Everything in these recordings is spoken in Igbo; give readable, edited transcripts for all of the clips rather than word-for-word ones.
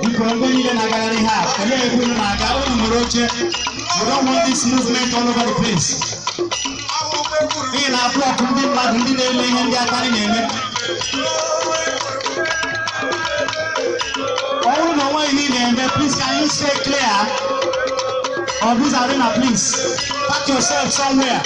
Biko, ndị niile na-agagharị ha, olee ebe unu na-aga? Unu nwere oche. We don't want this movement all over the place. N'ihi na block ndị mmadụ ndị na-ele ihe ndị Atani na-eme. Ọ bụrụ na onwe ihe ị na-eme, please, can you stay clear of this arena, please? Park yourself somewhere.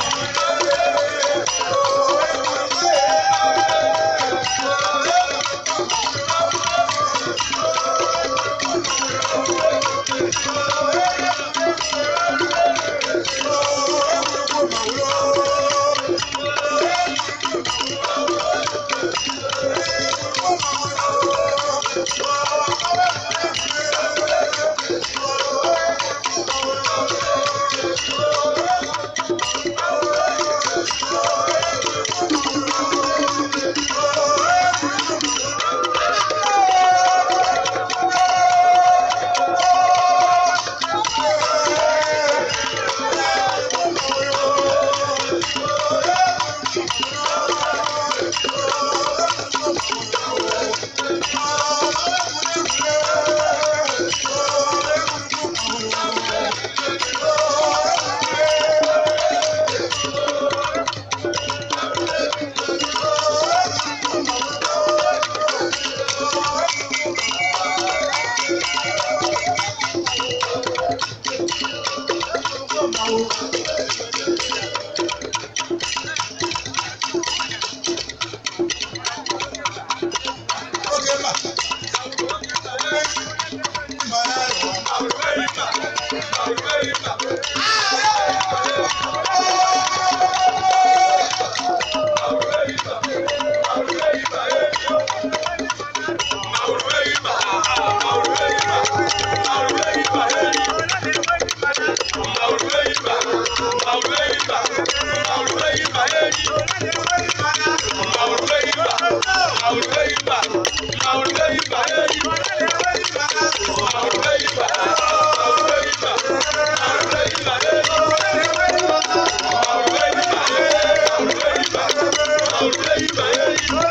Thank you.